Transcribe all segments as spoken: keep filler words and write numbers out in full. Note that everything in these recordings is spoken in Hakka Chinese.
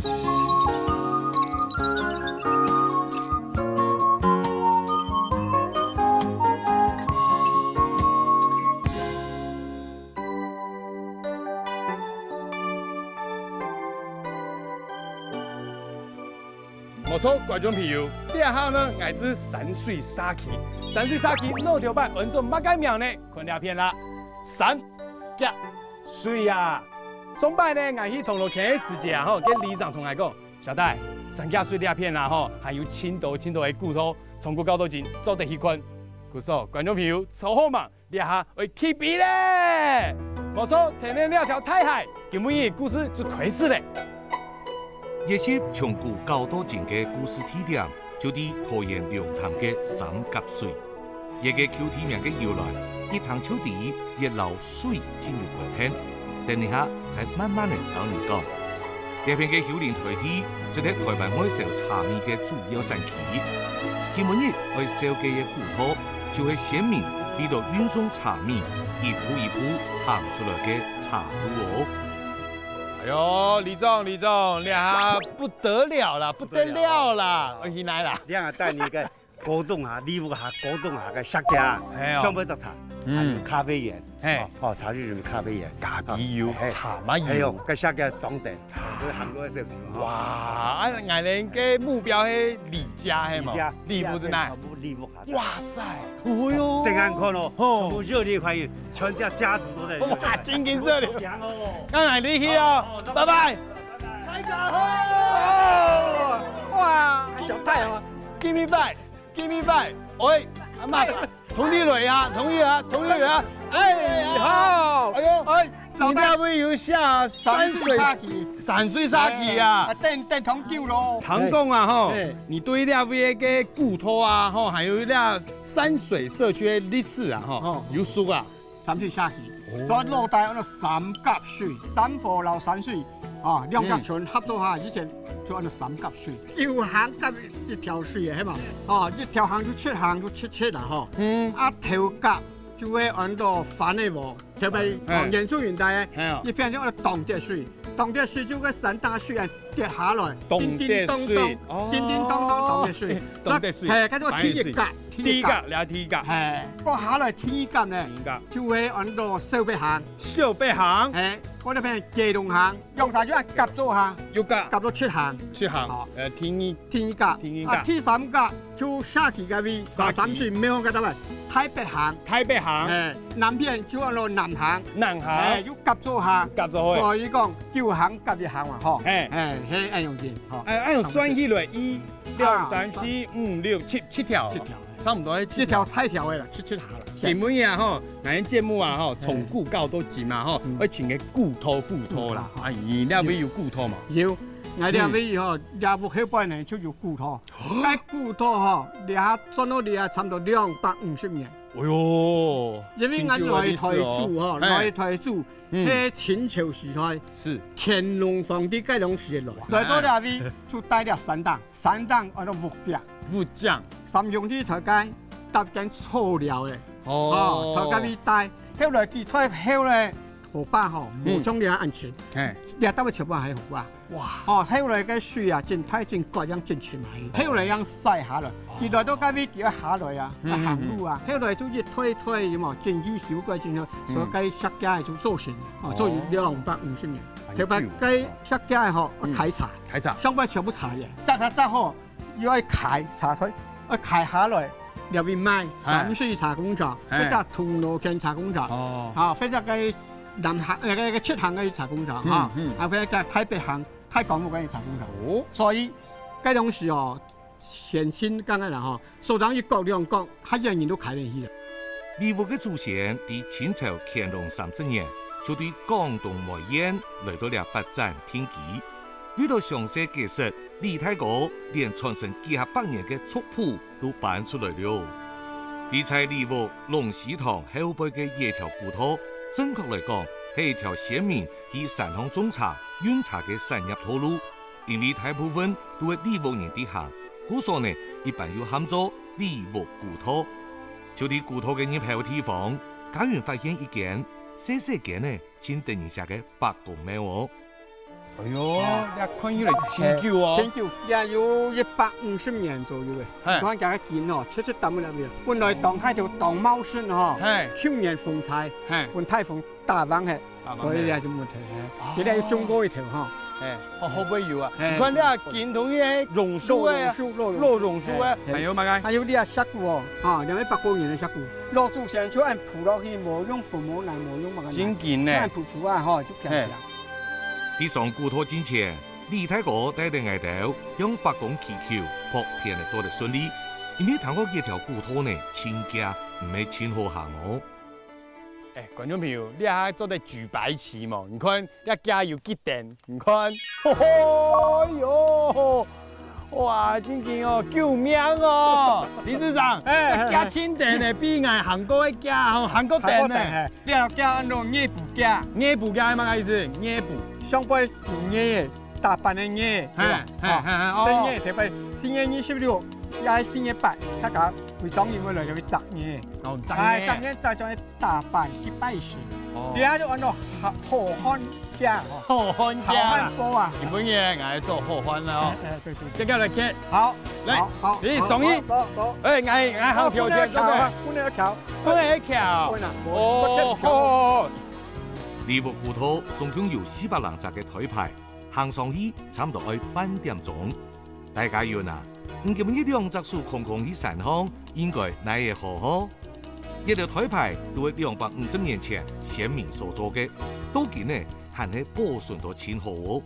無錯，觀眾朋友，這下呢，𠊎在三水社區。三水社區老頭擺安做麼个名呢？看這片啦，三、甲、水啊！上擺呢，𠊎去銅鑼坑个時節啊，吼，該里長同𠊎講，小戴，三甲水這片啊，吼，還有盡多盡多个古道，從古到到今，做得去看。故所，觀眾朋友，坐好吂？ 這下愛起飛咧！無錯，跈等這條大溪，今晡日故事就開始咧。一直從古到到今个故事地點，就在桃園龍潭个三甲水。這个舊地名个由來，一聽就知，這摎水真有關係。等一下再慢慢仔摎你講。 這片个丘陵台地，就係臺灣外銷茶米个主要產區。今晡日愛紹介个古道，就係先民為著運送茶米，一步一步行出來个茶路哦。哎喲，里長，里長，這下不得了啦，不得了啦，愛去哪啦？這下帶你一個 高洞下、里屋下、高洞下个石階，係哦。上背隻茶，嗯。還有咖啡園，係。哦，哦，茶樹園、咖啡園。咖啡有，哦，係。茶嘛有。係哦，該石階當等，所以行路个時候，哇，啊，𠊎等个目標係里家係無？里家，里屋在哪？全部里屋下。哇塞，哦喲。等下看哦，吼。全部熱烈歡迎，全家家族都在這裡。哇，真緊這裡。好強哦。剛才你去哦，哦，拜拜。拜拜。哇，小太陽啊，give me five。 Give me five，喂，阿媽，同你來啊，同你啊，同你來啊，哎，好，哎喲，哎，你這位有寫三水，三水社區。三水社區啊。啊，等，等同久咯。聽講啊，吼，哎。你對這位个古道啊，吼，還有這三水社區个歷史啊，吼，哦。有熟啊？ 三水社區，哦。所以老弟安到三甲水，三河摎三水，啊，兩甲村合作下，嗯。以前就安到三甲水。有行甲一條水个，係無？哦，一條行就七行就七七啦，吼。嗯。啊，頭甲就會安到番仔湖，特別，哎。哦，原住民代个，哎喲。一片就安到東跌水，東跌水就个山頂水啊， 跌下來，東跌水，叮叮咚咚，哦。叮叮咚咚東跌水。東跌水，係，叫做第一甲，反應水。第一甲。第一甲，了，第一甲。係，過下來第二甲呢，第二甲。就會安到小北行。小北行。係，過這片雞籠行，用啥就愛夾做下，又夾。夾做七行。七行，好。呃，第二，第二甲。第二甲。啊，第三甲就社區該位，社區。啊，三水廟該搭位，大北行。大北行。係，南片就安到南行。南行。係，又夾做下。夾做下。所以講，九行夾一行嘛，吼。係。係，係，恁樣子。 好。哎，恁樣算起來，一、兩、三、四、五、六、七，七條。七條。差不多係七條。一條大條个啦，七，七下啦。今晡日啊，吼，𠊎个節目啊，吼，從古到到今啊，吼，嗯。愛尋个古道，古道啦。古道。啊，你這位有古道無？有，𠊎這位吼，這屋後背呢就有古道。該古道吼，這下轉到這下差不多兩百五十年。哎喲，因為𠊎來臺住吼，真久个歷史哦。哎。來臺住，嗯。係清朝時代，是。乾隆皇帝該當時來，哇。來到這位就戴這山頂。 山頂安到屋脊。屋脊。三兄弟在該搭間草寮个。哦。哦，在該位戴。後來佢退後咧，河壩吼，嗯。無像這恁深。嘿。這搭位全部還河壩。哇。哦，後來个水啊，真大真闊，樣真深啊。哦。後來樣徙下來，哦。佢來到該位，佢愛下來啊，嗯，愛行路啊。嗯，嗯。後來就一退退嘛，經濟收過之後，嗯。所以該石階就做成，哦，做成兩百五十年。哦。特別該石階吼，嗯。開採。開採。上擺全部採个，摘摘摘好， 又愛開茶推，愛開下來，了去賣，哎。三水茶工廠，哎。或者銅鑼坑茶工廠，哦。啊，或者个南行，呃，个，个七行个茶工廠，嗯，哈，嗯。啊，或者个大北行、大港路个茶工廠。哦。所以，該當時哦，先進講个啦吼，所長一角兩角，較遠人都開得去了。里屋个祖先在清朝乾隆三十年，就對廣東梅縣來到這發展定居。 為著詳細解釋，里大哥連傳承幾下百年个族譜都搬出來了。在里屋龍獅堂後背个這條古道，正確來講，係一條先民去山項種茶、運茶个產業道路，因為大部分都係里屋人在行，故所呢，一般又喊做里屋古道。就在古道个入口地方，嘉雲發現一間細細間仔，盡得人惜个伯公廟哦。哎喲，這看起來真久哦。真久，也有一百五十年左右个。嘿。你看這个根哦，直直打到這位，本來當大條當茂盛吼，嘿。去年風災，嘿。分颱風打橫去，打橫去。所以這就問題，嘿。哦。現在又種過一條吼。嘿，哦，後背有啊。嘿。你看這根同該榕樹个，榕樹，榕樹。老榕樹个，嘿，嘿。還有麼个？還有這石鼓哦，哈，兩百過年个石鼓，老祖先就恁鋪落去，無用粉無泥，無用麼个泥，真緊呢。恁鋪鋪啊，吼，就平平。嘿。 在上古道進前，李大哥帶領𠊎兜向伯公祈求，博便會做得順利，因為聽講這條古道呢，盡遽，毋係盡好行哦。哎，觀眾朋友，你還做得舉白旗無？你看，這遽有幾等？你看，哦喲， 哇，真緊哦，救命哦！理事長，哎，哎，哎。這遽盡等呢，比𠊎行過个遽吼，行過等呢。行過等，哎。這遽安到艾布遽。艾布遽係麼个意思？艾布。上背有艾，打扮个艾，對吧？哎，哎，哎，哎，哦。哦。四月，特別四月二十六，也係四月八，大家會中意會來這位摘艾。哦，摘艾。哎，摘艾，摘出來打扮去拜神。哦。這就安到好，好漢 好漢好漢啊！今晡日𠊎來做好漢了哦。哎，哎，對，對，對。這个來看。好，來，好，好，你上去。好，好，好。哎，𠊎，𠊎行條件做得。不能跳，不能跳。不能跳。哦，好，好。李屋古道總共有四百零隻个台牌，行上去差毋多愛半點鐘。 大家遠啊，你今日兩隻手空空去山項，應該奈何何吼？這兜台牌都係兩百五十年前先民所做个，到今呢還係保存到盡好哦。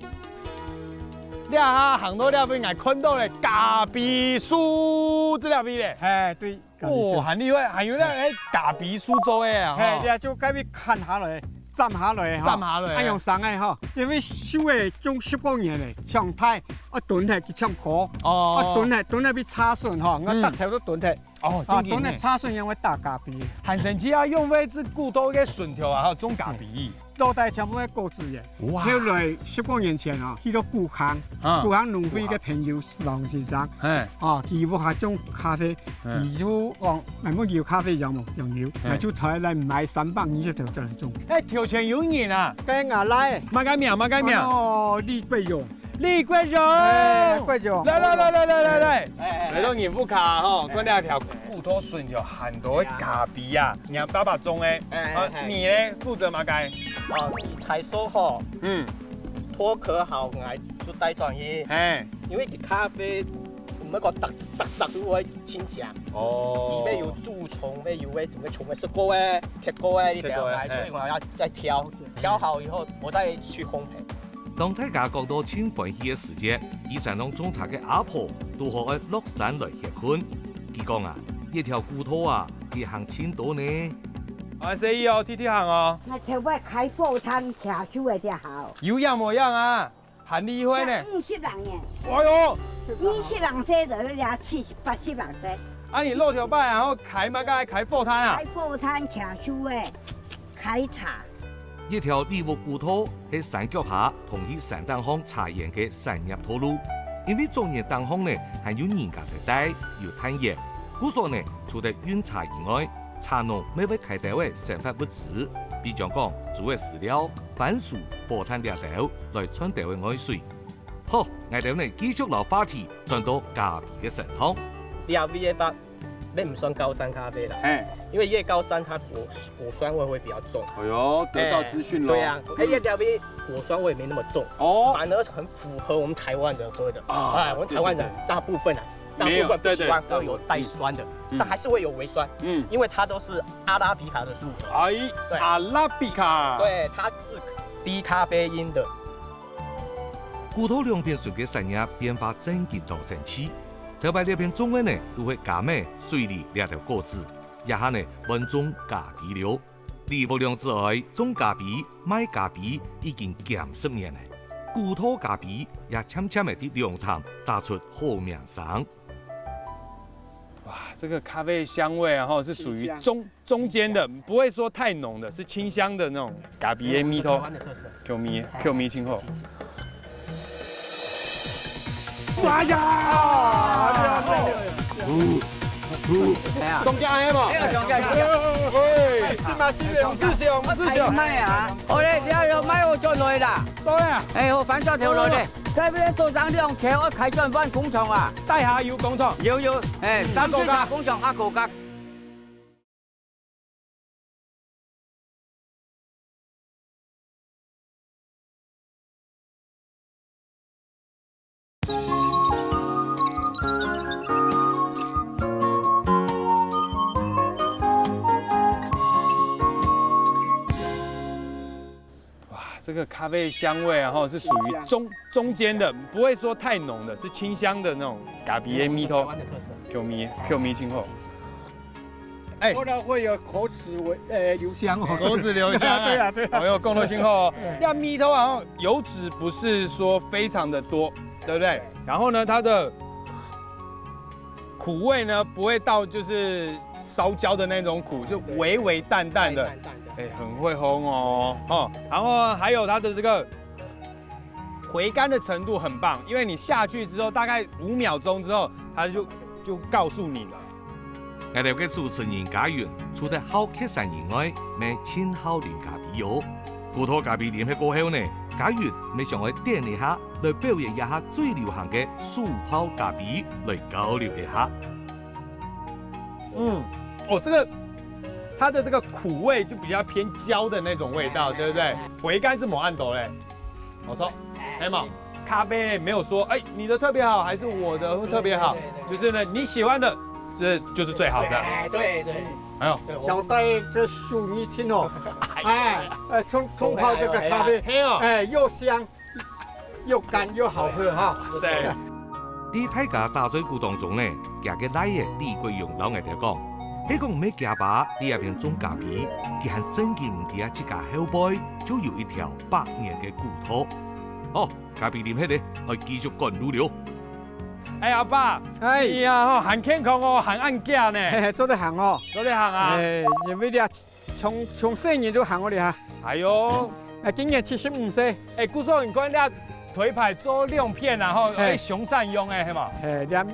這下行到這位，𠊎看到了咖啡樹這位咧。嘿，對。 哦，還厲害，還有該个咖啡樹做个啊，嘿，吼。這就該位砍下來，斬下來，吼。斬下來。啊，用生个，吼，因為樹仔種十過年咧，長大，啊，蹲下去搶果，哦。啊，蹲下，蹲下去插筍，吼，𠊎，嗯。逐條都蹲下。哦，啊，真緊呢。蹲下插筍，因為打咖啡。很神奇啊，用位置古道个筍條啊，還有種咖啡。嗯。 老弟全部係果子園。哇。後來十過年前啊，去到古坑，啊。古坑農會个朋友王先生，嘿。啊，佢屋下種咖啡，嘿。佢就講，𠊎問佢有咖啡園無？有，有。嘿。𠊎就帶來買三百二十條過來種。哎，頭前有人啊。該𠊎來。麼个名？麼个名？哦，李國榮。李國榮。哎，國榮。來，來，來。哎，哎，哎。來到你屋下吼，看這條古道筍有很多个咖啡啊，你爸爸種个。 哎，啊，哎，哎。你呢？負責麼个？哦，你採收好，嗯。脫殼好，𠊎就帶轉去。嘿。因為佢咖啡，毋係講逐，逐，逐都會清香。哦。佢會有蛀蟲，會有个，會蟲會食過个，忒過个，你不要買，忒過个，嘿。所以𠊎要再挑，挑好以後，我再去烘焙。 當大家講到盡歡喜个時節，在山上種茶个阿婆都好愛落山來歇睏。佢講啊，這條古道啊，佢行盡多呢。啊，細義哦，直直行哦。𠊎頭擺開貨攤徛手个就好。有影無影啊？還厲害呢。五十零年。哎喲，二十零歲就這七十、八十零歲。啊，你老頭擺啊，然後開麼个？開貨攤啊？開貨攤徛手个。 開茶。這條李屋古道係山腳下通去山頂項茶園个產業道路，因為早年頂項呢還有人家个地，有田園，故所呢除了運茶以外，茶農乜會㧡兜仔生活物資，比將講豬仔飼料、番薯、火炭這兜來賺兜仔外水。好，𠊎兜呢繼續摎話題轉到咖啡个身上。這位个話， 也毋算高山咖啡啦。嘿。因為越高山，它果，果酸味會比較重。哎喲，得到資訊咯。哎，對啊，嗯。哎，這條味果酸味沒那麼重，哦。反而很符合我們台灣人喝的。啊，哎，我們台灣人，對，對，對。大部分啊，沒有，大部分不喜歡喝有帶酸的，對，對，嗯。但還是會有微酸，嗯。因為它都是阿拉比卡的樹。哎，對。阿拉比卡。對，它是低咖啡因的。古道兩片脣个產業變化真經當神奇。 頭擺這片種个呢，都係柑仔、水梨這兜果子，這下呢，換種咖啡了。李屋娘子哀種咖啡、賣咖啡已經幾十年了。古道咖啡也漸漸仔在龍潭打出好名聲。哇，這個咖啡香味啊，吼，是屬於中，清香。 中間的，不會說太濃的，是清香的那種咖啡的味道。台灣的特色。Q味，Q味清口。哎呀！哦。係啊。上架係無？係啊，上架，上架。喂，是嘛是，毋係上，毋係上。賣啊！好咧，你愛賣我就來啦。對啊。哎，我翻轉頭來咧。該邊做生兩口，愛開轉換工廠啊？大下有工廠。有有，哎，三水茶工廠啊，高架。 哇，這個咖啡香味啊，吼，是屬於中，中間的，不會說太濃的，是清香的那種咖啡的味道。台灣的特色。Q味，Q味清口。哎。不然會有口齒為，呃，留香哦。口齒留香，對啊，對啊。哎呦，講到清口哦。那味道啊，油脂不是說非常的多，對不對？然後呢，它的苦味呢，不會到就是燒焦的那種苦，就微微淡淡的。微淡淡的。哎，很會烘哦，哦。然後還有它的這個回甘的程度很棒，因為你下去之後，大概五秒鐘之後，它就，就告訴你了。𠊎兜个主持人嘉雲，除了好嗑茶以外，乜盡好啉咖啡哦。古早咖啡啉忒過後呢，嘉雲乜想愛點一下 來表演一下最流行个手泡咖啡，來交流一下。嗯，哦，這個，它的這個苦味就比較偏焦的那種味道，對不對？回甘是無恁多咧，我說，哎嘛，咖啡沒有說，哎，你的特別好，還是我的特別好，就是呢，你喜歡的是，就是最好的。哎，對，對。哎呦，對，我小戴這手藝真好，哎，呃，沖，沖泡這個咖啡，哎呦，哎，又香， 又乾又好喝哈。哇塞。在大家打嘴鼓當中呢，厥个倈仔李國榮摎𠊎兜講，係講毋係厥爸在這片種咖啡，佢還真經毋知啊自家後背就有一條百年个古道。哦，咖啡啉忒咧，愛繼續趕路了。哎，阿爸，哎。你啊吼，還健康哦，還恁遽呢。嘿嘿，做得行哦。做得行啊。哎，因為你啊， 從，從細人就行過來哈。哎喲。啊，今年七十五歲。哎，故所你看這腿牌做兩片啊，吼，嘿。哎，上山用的，係嘛？嘿，這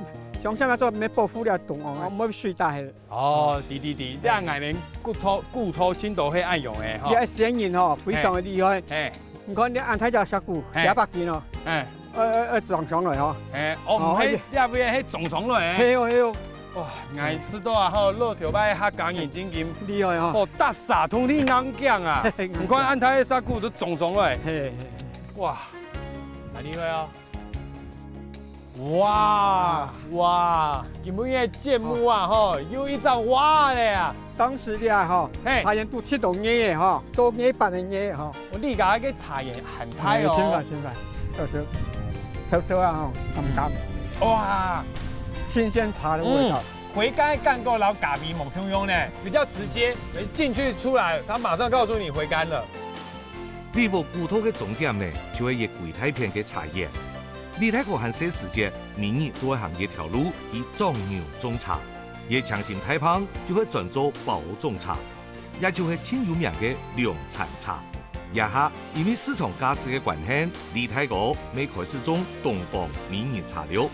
上山要做，愛保護這中央啊，哦。莫水打忒。哦，對對對，這𠊎兜古早，古早盡多係恁用的，吼。這仙人吼，非常的厲害。嘿。你看這恁大隻石牯，嘿。幾百斤哦。嘿。 呃，呃，呃，裝上來吼。哎，哦，哦，嘿，哎。這位係裝上來。嘿喲，嘿喲。哇，𠊎知道啊，吼，老頭擺客家人真經，厲害吼。哦，大傻通天硬頸啊！你看恁大个石牯都裝上來。嘿，嘿。哇，恁厲害啊！哇，哇，今晡日个節目啊，吼，又一隻哇咧啊！ 當時个啊吼，嘿。茶園都七到廿个吼，做廿班个廿吼。哦，你家个茶園很大哦。哎，新發，新發，到時候偷偷啊吼，甘甘。哇。新鮮茶的味道。嗯，回甘个感覺摎咖啡無共樣呢，比較直接，進去出來，它馬上告訴你回甘了。 里屋古道个終點呢，就係一歸大片个茶園。李大哥還細時節，每日都會行這條路去掌牛種茶。這青心大棚就係專做包種茶，也就係盡有名个涼田茶。這下因為市場價值个關係，李大哥乜開始種東江美人茶了。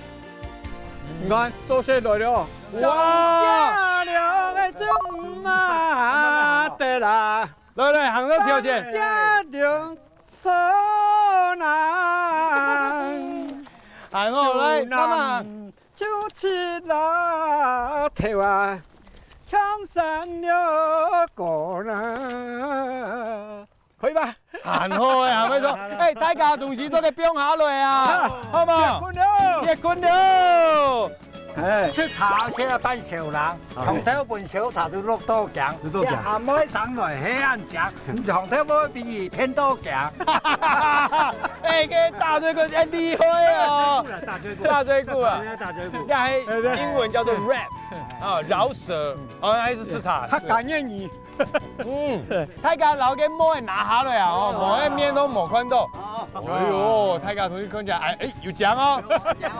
你看，做事來了。哇！上架了，哎，這馬得啦。 來來，行到頭前。家中坐南，還好，來，幹嘛？就起那頭啊，唱山了歌啦。可以吧？很好哎，還不錯。哎，大家東西做得放下來啊，好不好？別睏了。別睏了。 哎。食茶先愛扮小人，好。長透本小茶都落到頸。落到頸。這阿妹上來係恁講，長透會分佢騙到頸。哎，這大嘴牯，哎，厲害哦！大嘴牯啦，大嘴牯。大嘴牯啊。這茶園个大嘴牯。這還英文叫做 rap，啊，饒舌，哦，還是吃茶。他感念你。 嗯，大家摎該帽仔拿下來啊，哦，無該面都無看到。哎喲，大家同你看一下，哎，哎，有獎哦。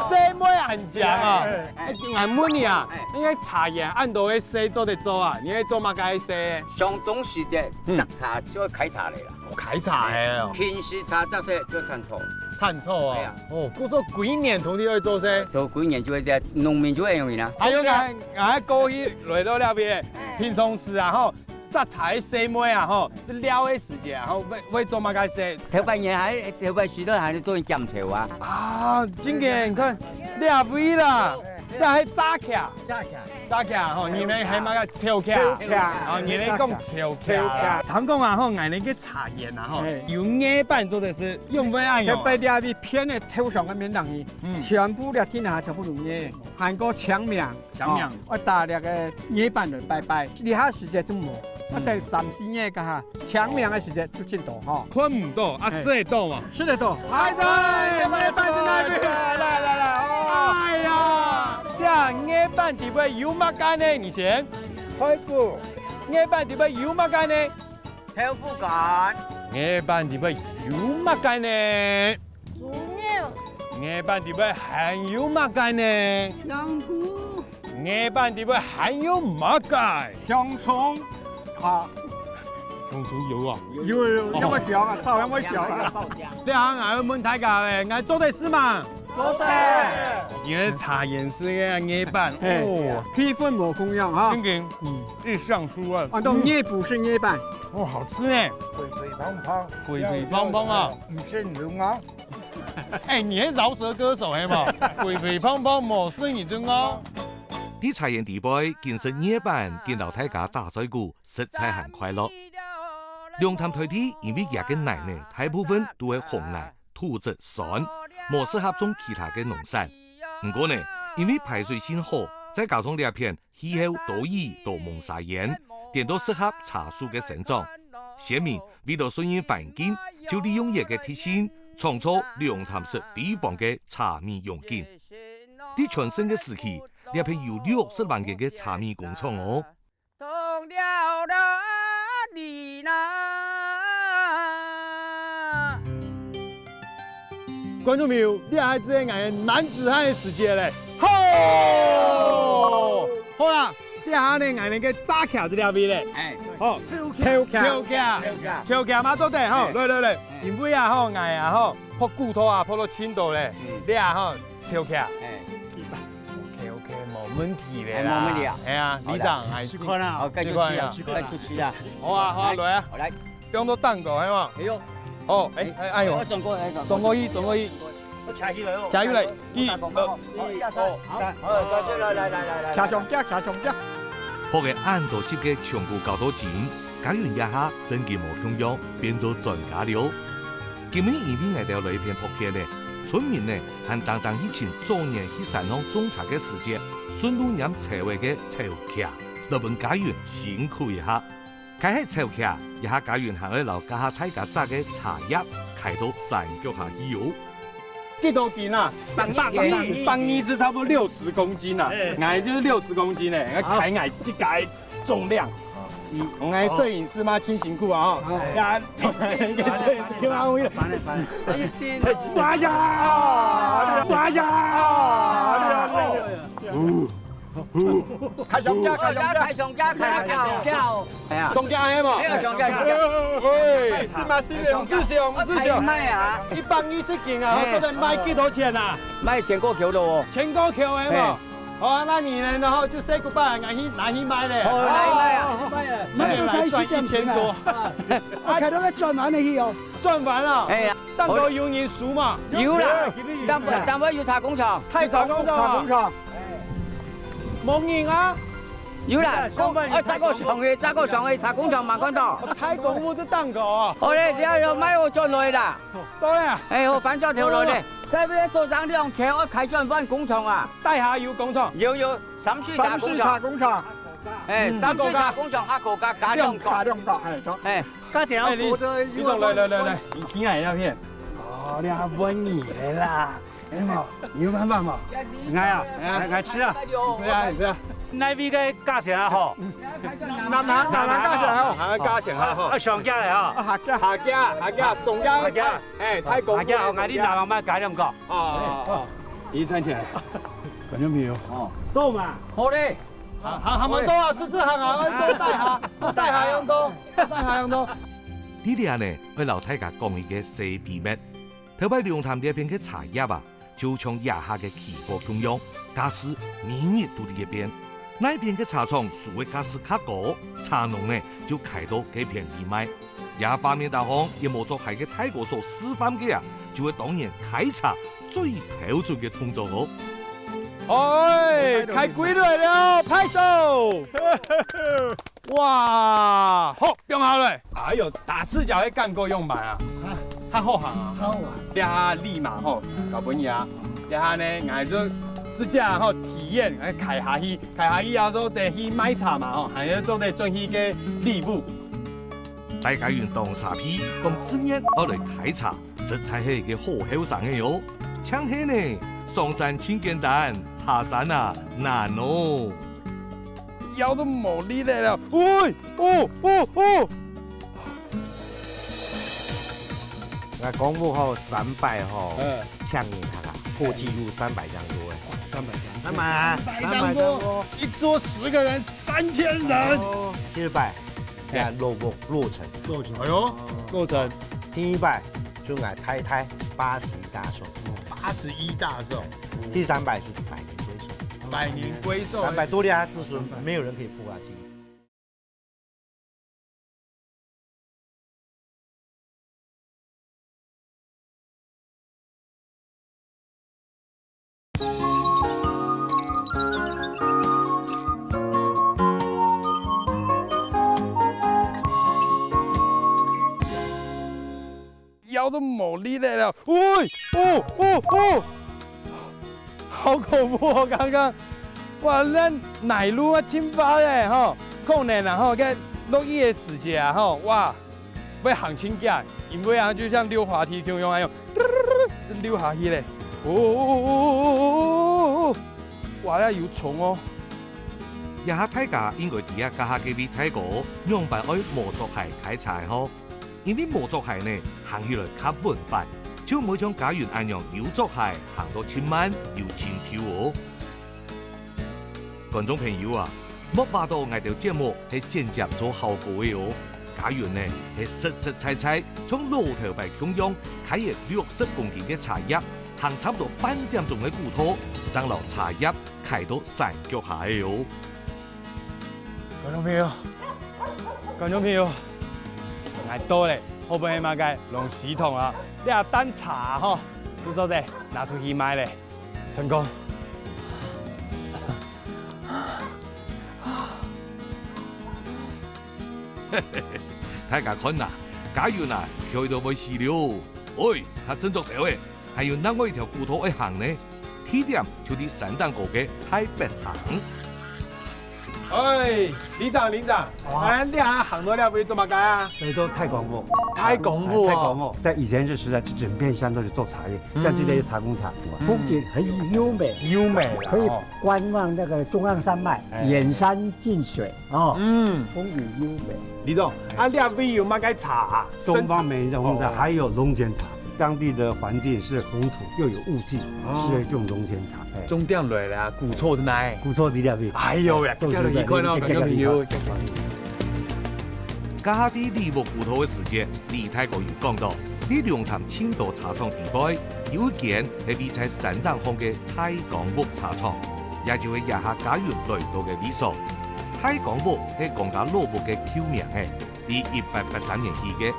細妹很獎啊。哎，𠊎問你啊，你該茶園恁多个事做得做啊，你愛做麼个事？上冬時節，嗯。摘茶就愛開茶來啦。哦，開茶个哦。平時茶摘忒就算錯。產草啊。係啊。哦，故所幾年同你愛做事？做幾年就會這，農民就會用啦。還有𠊎，𠊎過去來到這位，平常時啊吼，摘茶个細妹啊吼，係尞个時節啊吼，會，會做麼个事？頭擺年還，頭擺時都還係做檢查啊。啊，真个，你看，這位啦，這係紮徛。紮徛。 紮徛吼，你等係麼个？樵徛。樵徛。哦，你等講樵徛。樵徛。聽講啊吼，𠊎等个茶園啊吼，係。有艾粄做得食，用毋會恁樣。佢在這位片个頭上个面頂去，嗯。全部這地下全部都艾，還過青盲。青盲。哦，愛打這个艾粄來拜拜，這下時節就無，嗯。愛等三四月个哈。 青盲个時節就盡多吼。看毋到，啊，係。食得到嘛？食得到。哎呀，𠊎等在哪位？來，來，來，哦。哎呀，這艾粄底背有麼个呢？你先。排骨。艾粄底背有麼个呢？豆腐乾。艾粄底背有麼个呢？豬肉。艾粄底背還有麼个呢？香菇。 艾粄底背還有麼个？香蔥，啊。香蔥有啊。有，有，有，哦。有麼个香啊？炒有麼个香啊？這下𠊎愛問大家咧，𠊎做得食嗎？做得。因為茶園係个艾粄，係，哦。氣氛無共樣哈。正經，嗯。一想出來，啊，都，嗯。艾不是艾粄。哦，好吃呢。肥肥胖胖。肥肥胖胖啊。毋係人啊。 哎，你係饒舌歌手係無？肥肥胖胖無順你正哦。在茶園底背，緊食艾粄，緊摎大家打嘴鼓，實在還快樂。龍潭台地因為佢个泥呢，大部分都係紅泥、土質酸，無適合種其他个農產。毋過呢，因為排水性好，再加上這片 氣候多雨多濛沙煙，顛倒適合茶樹个生長。先民為了順應環境，就利用佢个特性，創造龍潭市輝煌个茶米榮景。在全盛个時期，這片有六十萬間个茶米工廠哦。 觀眾朋友，這下係𠊎等男子漢个時節咧。吼！好啦，這下呢，𠊎等个紮徛在這位咧。哎。好，樵徛。樵徛。樵徛。樵徛嘛做得吼，哎。來來來，哎。因為啊吼，𠊎啊吼，拍鼓頭啊，拍到盡多咧，嗯。這下吼，樵徛。哎。OK OK，無問題咧啦。哎，無問題啊。係啊，里長，哎，試看啊。好，該就去啊，試看啊。該就去啊。好啊，好啊，來啊。好，來。 放到蛋糕，係嘛？哎喲。哦，哎，哎，哎喲。哎，轉過來，轉過來。轉過去，轉過去。我徛起來哦。徛起來，一、二、一、二、三。好，轉過來，來，來，來，來。徛上腳，徛上腳。拍个恁多集个全部搞到盡，嘉雲這下正經無共樣，變做專家了。今晡日因為𠊎兜來片拍片呢，村民呢，還單單去尋早年去山項種茶个時節，順路拈樵仔个樵徛，來分嘉雲辛苦一下。 該係樵徛，這下嘉雲還愛摎這下大家摘个茶葉㧡到山腳下去哦。幾多斤啊？百二斤。百二，百二就差不多六十公斤啊。哎。𠊎就係六十公斤呢，好。𠊎㧡𠊎自家个重量。嗯，𠊎攝影師嘛，盡辛苦啊，吼。哎。呀，一個攝影師嘛，我也，煩了，煩了。哎呀，哎呀，哎呀。哦。 開上架，開上架。開上架，開上架。哎呀。上架係無？哎呀，上架，上架。喂，是嗎？是嗎？毋係想，毋係想。賣啊。一百二十斤啊，嘿。做得賣幾多錢啊？賣千過箍囉哦。千過箍係無？嘿。好啊，那你呢？然後就say goodbye，拿去，拿去賣咧。好，拿去賣啊。哦，賣啊。賣到三四點鐘啊。一千多。啊，開到該轉彎个去哦。轉彎啊？哎呀。蛋糕有人收嘛？有啦，有。淡薄，淡薄有茶工廠。太茶工廠啊。茶工廠。 無人啊？有啦，有啦，上班有，哎，再過上去，再過上去，茶工廠嘛看到。哦，太公務這檔口哦。好咧，你要有賣我轉來啦。對啊。哎，好，翻轉頭來咧。哦。該邊所長兩口，我開轉換工廠啊。底下有工廠？有，有，三水茶工廠。三水茶工廠。哎，嗯。三水茶工廠，啊，加加兩角。加兩角，哎，好。哎。 價錢啊，哎，你，你講，來，來，來，來，你聽下那片。哦，你還問你的啦。哎嘛，你有辦法嘛？哎呀，來，來吃啊。你吃啊，你吃啊。那邊个價錢啊，吼。南行，南行價錢啊，吼。南行價錢啊，吼。啊，上架了啊。啊，下架。下架，下架，上架。下架。哎，太公。下架，我跟你南行賣加兩角。哦，哦，哦。你賺錢。觀眾朋友。哦。到嘛。好嘞。好，好，好，多啊，吃吃好啊，多帶下，多帶下，用多。 大家用到。在這呢，愛摎大家講一個小秘密。頭擺龍潭這片个茶葉啊，就像這下个期貨共樣，價數每日都在改變。哪片个茶廠收个價數較高，茶農呢就㧡到該片去賣。這畫面頂項，一無著鞋个大哥所示範个啊，就係當年㧡茶最標準个動作哦。哎，㧡歸來了，拍手！哇，好，放下來。哎喲，打赤腳个感覺仰般啊？啊，較好行啊？好啊。這下禮嘛吼，交分你啊。這下呢，𠊎就自家吼體驗，哎，㧡下去，㧡下去啊，做得去賣茶嘛吼，還有做得轉去个禮物。大家運動沙皮，講自然愛來㧡茶，實在係一個好後生个喲。像係呢，上山盡簡單，下山啊難哦。 腰都無力了。喂，哦，哦，哦！𠊎講屋吼，三擺吼，嗯。請人客啊，破紀錄三擺恁多誒。三擺恁多。三擺啊，三擺恁多。一桌十個人，三千人。哦，第二擺，哎。呀，落落落成。落成。哎喲，落成。第一擺，就𠊎太太八十一大壽。八十一大壽。第三擺是百年歸壽。百年歸壽。三擺多了啊，子孫沒有人可以破啊，記憶。 腰都無力了了。喂，哦，哦，哦！好恐怖哦，剛剛。哇，那泥路啊，盡滑咧，吼。可能啊，吼，該落雨个時節啊，吼，哇，會行盡遽，因為啊，就像溜滑梯共樣，哎喲，就溜下去咧。哦，哇，那有蟲哦。這下大家應該知啊，這下該位大哥仰般愛無著鞋㧡茶吼。 因為無著鞋呢，行起來較穩範，就毋會像嘉雲恁樣有著鞋，行到盡慢又盡丟哦。觀眾朋友啊，莫話到𠊎兜節目係剪接做效果个哦，嘉雲呢係實實在在像老頭擺共樣，㧡一六十公斤个茶葉，行差不多半點鐘个古道，正摎茶葉㧡到山腳下个哦。 觀眾朋友，觀眾朋友，𠊎到咧，後背係麼个龍獅堂啊？這擔茶吼，製作者拿出去賣咧，成功。大家看啊，嘉雲啊，悿到會死了！喂，佢振作兜咧，還有另外一條古道愛行呢。 地點就在山頂高个大北坑。哎，里長，里長，哦。恁這下行到這位做麼个啊？來到太公屋。太公屋哦。哎，太公屋，在以前就實在整片山都是做茶葉，嗯。像這些茶公茶，嗯。風景很優美，優美啦，可以哦。觀望那個中央山脈，哎。遠山近水。 哦，嗯。風景優美。里長，啊，這位有麼个茶啊？東方美人紅茶，哦。還有龍泉茶。當地的環境是紅土，又有霧氣，哦。適合種龍泉茶。哎。重點來了啊，古厝在哪？古厝在這位。哎喲喂，做得來，這位一看哦，這位感覺很有。頭下在禮物古道个時節，李大哥有講到，在龍潭盡多茶廠裡背，有一間係位在山頂項个大江屋茶廠，也就係這下嘉雲來到个位所。 大江屋係江家老屋个舊名仔，在一八八三年起个。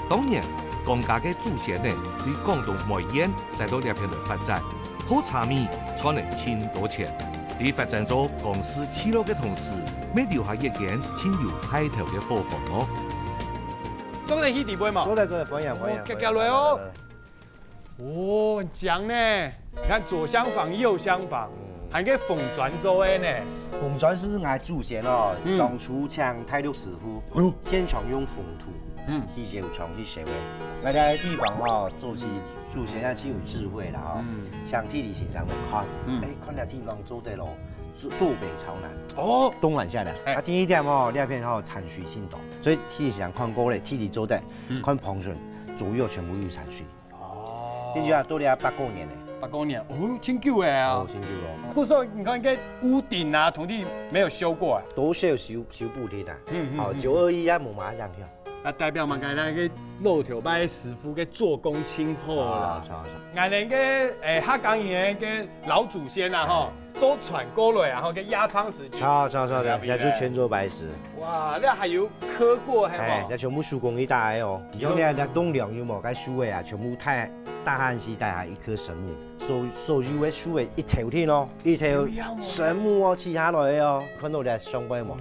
當年，江家个祖先仔對廣東梅縣徙到這片來發展，靠茶米賺了盡多錢。在發展做江氏聚落个同時，乜留下一間盡有派頭个伙房哦。做得去裡背無？做得，做得，歡迎，歡迎，哦，遽遽來哦。歡迎，來，來，來。 哦，很靚呢！你看左廂房、右廂房，嗯。還有紅磚做个呢。紅磚係𠊎祖先哦，嗯。當初請大陸師傅，哎喲。現場用紅土，嗯。去窯場去燒个。𠊎這地方哦，做起祖先也盡有智慧啦哦。嗯。請地理先生來看，嗯。哎，看這地方做得咯，坐坐北朝南，哦。東南向南。哎。啊，第一點哦，這片哦，產水盡多，所以地理先生看過咧，地理做得，嗯。看風水，左右全部有產水。 哦。你就要到這八九年呢。八九年，哦，盡久个啊。哦，盡久咯。故所你看，該屋頂啊，土地沒有修過啊。都是有修，修補的啦。嗯，嗯，哦，嗯。九二一啊，無麼个影響。啊，代表嘛，𠊎等个老頭擺師傅个做工盡好啦。著，著，著。𠊎等个，誒，客家人个老祖先啦，吼，祖傳過來啊，吼，个壓艙石就著，著，著，著，也就千秋百石。哇，該還有刻過，係無？哎，該全部手工去打个哦。其中呢，該棟樑有無？該樹仔啊，全部大，大漢時代啊，一棵神木。 所，所有个樹仔一頭定哦，一頭神木哦，起下來个哦，看到這上背無？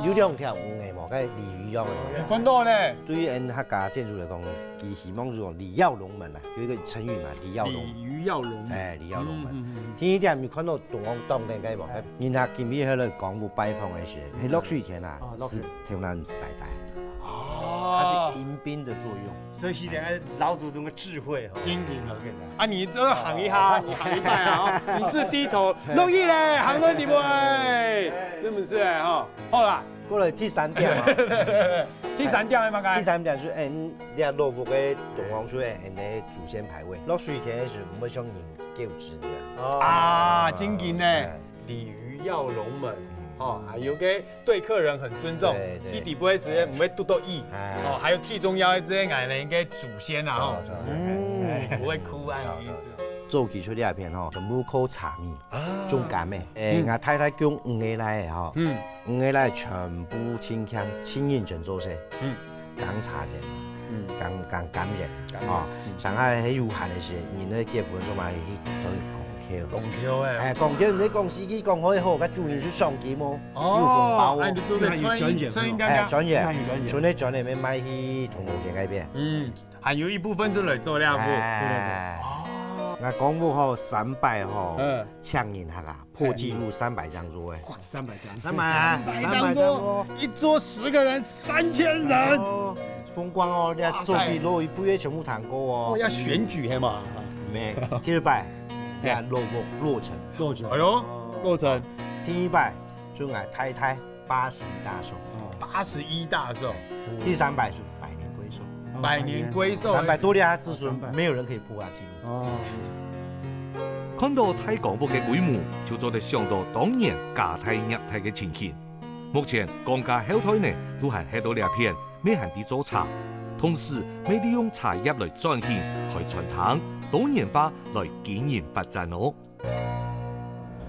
有，有兩條魚仔無？該鯉魚樣个無？看到呢。對於𠊎客家建築來講，佢希望係講鯉躍龍門啊，有一個成語嘛，鯉躍龍。鯉魚躍龍門。哎，鯉躍龍門。嗯，嗯，嗯。第二點，你看到中央當頂該無？哎。人家今日去到江湖拜訪个時，係落水天啊，哦，落水。係頭那毋係呆呆。哦。它是迎賓的作用。 所以係這个老祖宗个智慧吼。真正哦。啊，你這个行一下，你行一擺啊，哦，毋係低頭，容易咧，行到底部，哎，真毋係哎，吼。好啦。過來第三點啊。第三點係麼个？第三點係，哎，你這老屋个中央就係，哎，你祖先牌位，落水天个時毋會像人狗子一樣。哦。啊，真正呢。哎。 鯉魚躍龍門，哦，還有个對客人很尊重，對，對。去底背時毋會堵到意，哎。哦，還有最重要个，這个𠊎等个祖先啊，吼，著，著，著。嗯，哎。毋會哭啊，有意思。早期出這片吼，全部靠茶米，啊。種柑个。哎，嗯。𠊎太太供五个倈仔吼，嗯。五个倈仔全部盡慶，盡認真做事。嗯。 耕茶園，嗯。耕，耕柑園，柑園，哦，嗯。像係有閒个時，人咧結婚做嘛，去同佢講橋。講橋哎。哎，講橋，你講四句講好以後，該主人就上機哦，哦，有紅包哦。哎，你就做得賺一，賺一點點。哎，賺一點，賺一點。賺个賺个，賣去銅鑼街該片。嗯，還有一部分就來做這步。哎。哦。𠊎講屋吼，三擺吼，嗯。請人客啊。 破紀錄三百張桌哎。哇，三百張。三百啊，三百張桌。三百張桌，一桌十個人，三千人。哦，風光哦，你看哇塞。做比落一步也全部談過哦。哦，要選舉係嘛？沒，第二擺，嘿。你看落，落，落成。落成。哎喲，落成。第一擺，就𠊎太太八十一大壽。哦。八十一大壽。第三擺係百年歸壽。哦，百年歸壽。三百多年，他子孫，哦，三百。沒有人可以破他紀錄。 哦。看到大江屋个規模，就做得想到當年家大業大个情形。目前江家後代呢，都還歇到這片，乜還在做茶，同時乜利用茶葉來轉型、開餐廳、多元化來經營發展哦。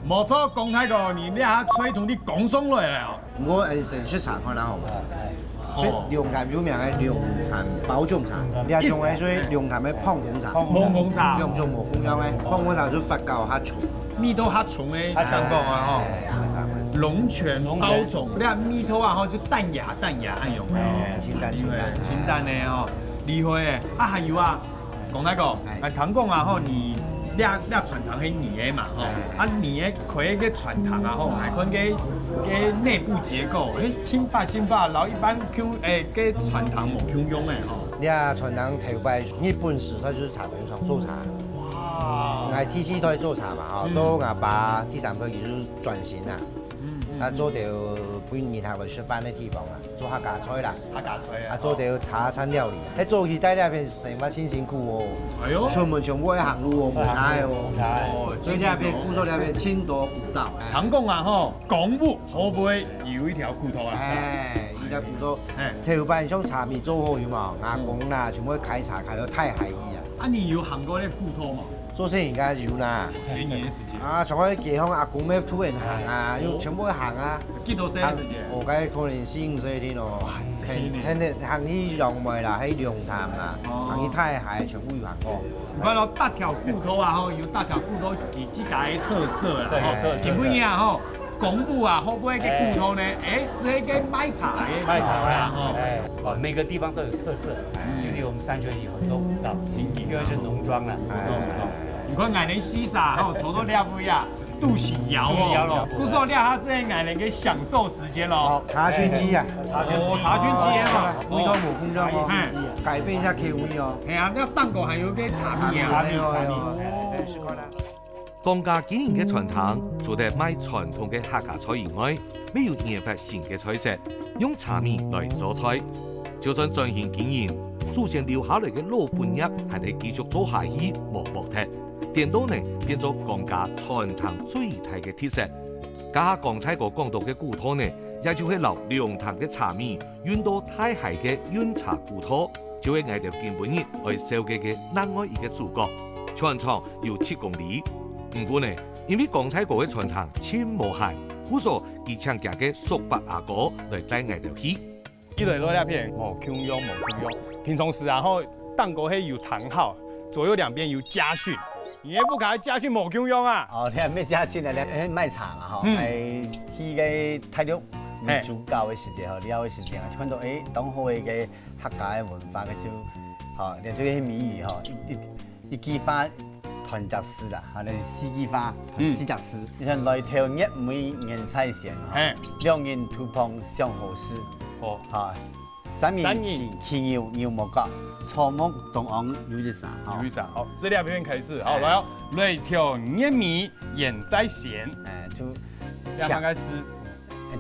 無錯，江大哥，你這下菜同你講上來了哦。毋過，呃，先食茶看啊，好無？好。食龍潭有名个龍潭包種茶，這種个係龍潭个膨風茶。膨風茶。兩種無共樣个，膨風茶就發酵較長。味道較長个，較長。香港啊，吼。哎，龍泉包種，龍泉。這味道啊，吼，就淡雅淡雅，哎喲。哎，清淡清淡。清淡个哦，厲害个。啊，還有啊， 江大哥，哎。哎，聽講啊吼，你這，這餐廳係你个嘛吼，哎。啊你个開个餐廳啊吼，還看个，个內部結構，哎，真大真大，摎一般共，哎，个餐廳無共樣个吼。這餐廳頭擺日本時代就係茶工廠做茶，哇。𠊎第四代做茶嘛吼，嗯。到𠊎爸第三代佢就轉型啦，嗯，嗯，啊做到分人客來食飯个地方啦，做客家菜啦。 客家菜啊。啊，做到茶餐料理啊。該早期在這片生活真辛苦哦。哎喲。出門全部愛行路哦，無車个哦。無車个。哦，所以這片故所這片盡多古道。哎。聽講啊吼，江屋後背有一條古道啊。哎，一條古道。哎。頭擺像茶米做好有無？阿公啦，嗯。全部開茶開到大溪去啊。啊，你有行過該古道無？ 做生意應該有啦。十年个時間。啊，像𠊎解放阿公乜突然行啊，哦。又全部行啊。幾多歲个時間？行，哦，該可能四五歲定咯。哇，四五歲。天，天天行去楊梅啦，去龍潭啦，哦。行去大溪，全部有行過。你看到逐條古道啊，吼，有逐條古道佢自家个特色啦，對，吼。有特色。基本上啊，吼， 江屋啊，後背个古道呢，哎，這个賣茶个古道啦，賣茶啦，吼。哎，哦，每個地方都有特色，嗯。尤其我們三泉有很多古道，因為是農莊啦。哎。你看𠊎等四儕吼，坐到這位啊，肚屎枵哦，肚屎枵哦。故所這下係𠊎等个享受時間咯。好，茶薰機啊。哦，茶薰機啊嘛。味道無共樣哦，哎。改變一下口味哦。哎呀，該頂高還有个茶米啊。茶米，茶米，哦。哎，哎，試看啊。 江家經營个餐廳，除了賣傳統个客家菜以外，乜有研發新个菜色，用茶米來做菜。就算轉型經營，祖先留下來个老本業還係繼續做下去，無剝忒。顛倒呢，變做江家餐廳最大个特色。這下江大哥講到个古道呢，也就係摎龍潭个茶米運到大溪个運茶古道，就係𠊎兜今晡日愛紹介个另外一個主角。全長有七公里。毋過呢，因為江大哥个餐廳盡無閒，故所佢請厥个叔伯阿哥來帶𠊎兜去。一來到這片，無共樣，無共樣。平常時啊，吼，頂高係有聽號，左右兩邊有家訓，你个屋下家訓無共樣啊？哦，你還沒家訓呢，你還賣茶嘛，吼，嗯。哎，去个大陸，嘿。你煮糕个時節吼，料个時節啊，就看到，哎，當好个一個客家个文化个就，吼，你這個米語吼，一，一，一句話傳隻字啦，吼，那就四句話，傳四隻字。嗯。你看來頭月尾人在線，吼，嘿。兩人肚旁想好事，哦。吼， 三人騎，三人。騎牛，牛無角，草木當旺又一儕，吼。又一儕，好，這兩片開始，好，來哦，來條月尾人在線，哎，就請，這樣開始。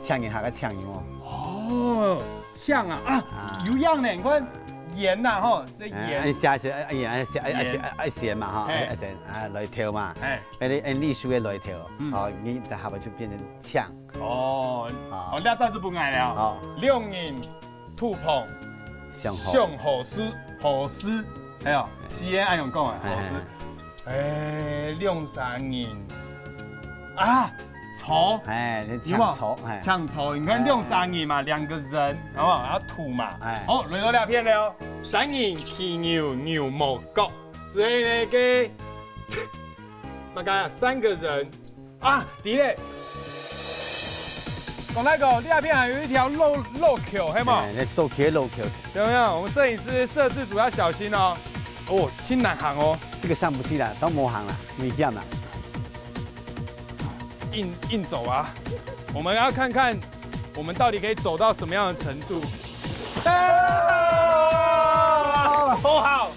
請人，還个請牛哦。哦，請啊，啊，啊。有樣呢，你看，鹽吶，吼，這鹽。哎，愛寫，寫，哎，哎，寫，哎，哎，寫，哎，寫嘛，吼，哎，哎，寫，啊，來頭嘛，哎。哎，你，哎，你輸个來頭，嗯。哦，你在下背就變成請。 哦，啊。哦，這招就分𠊎了。哦。兩人肚旁想好。想好事，好事。哎喲，四縣恁樣講啊，哎，好事。哎。哎，兩三人。啊，坐。哎，你有無？請坐，哎。請坐，你看兩三人嘛，兩個人，好不好？然後肚嘛。哎。好，輪到這片了哦。三人騎牛，牛無角。所以呢，該，那個三個人 啊，對了。講那個，你那邊還有一條路，路口，係嗎？哎，那走起的路口。有沒有？我們攝影師攝製組要小心哦。哦，盡難行哦。這個上不去了，都無行了，危險了。硬，硬走啊！我們要看看我們到底可以走到什麼樣的程度。啊！好好。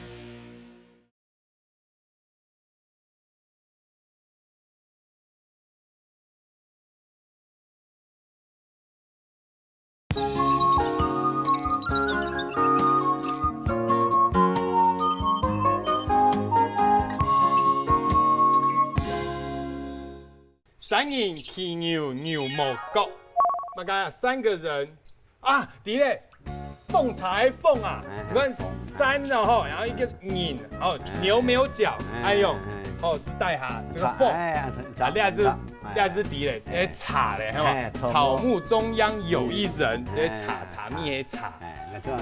三人騎牛，牛無角。那個三個人啊，對了，奉茶个奉啊，哎，你看三了吼，然後一個人，哦，哎，牛沒有角，哎，哎喲，哎，哦，只帶下這個奉，哎，哎，啊，這隻，哎，這隻對了，哎，茶了，係吧？哎，草木，草木中央有一人，嗯，這茶，哎，茶米个茶。哎，那就，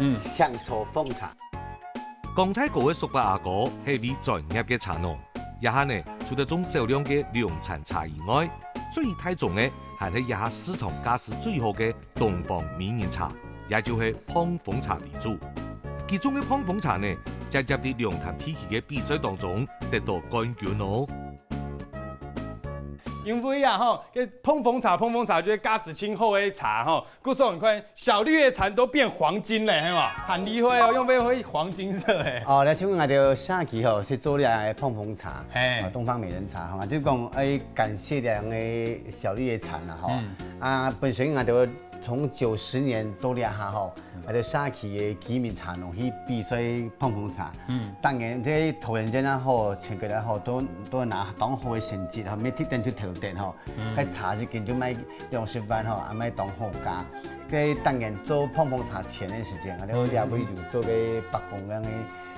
嗯，享受奉茶。 江大哥个叔伯阿哥係位專業个茶農，這下呢，除了種少量个涼餐茶以外，最大宗个還係這下市場價數最好个東方美人茶，也就係膨風茶為主。其中个膨風茶呢，直接在龍潭地區个比賽當中得到冠軍哦。因為啊吼，這膨風茶，膨風茶就係價值盡好个茶吼， 故所你看，小綠葉蟬都變黃金了，係嗎？很厲害哦，用變會黃金色哎。哦，那請問𠊎兜社區吼，係做這个膨風茶，嘿。哦，東方美人茶吼，就講，哎，感謝這樣个小綠葉蟬啦吼。嗯。啊，本身𠊎兜從九十年到這下吼，嗯。𠊎兜社區个居民茶農去比賽膨風茶。嗯。當然，這桃園鎮啊吼，全國啊吼，都，都拿當好个成績吼，每一年都頭等吼。 嗯。該茶一斤就賣兩十萬吼，也賣當好價。該當然做膨風茶前个時間，啊，嗯。這位有做个伯公樣个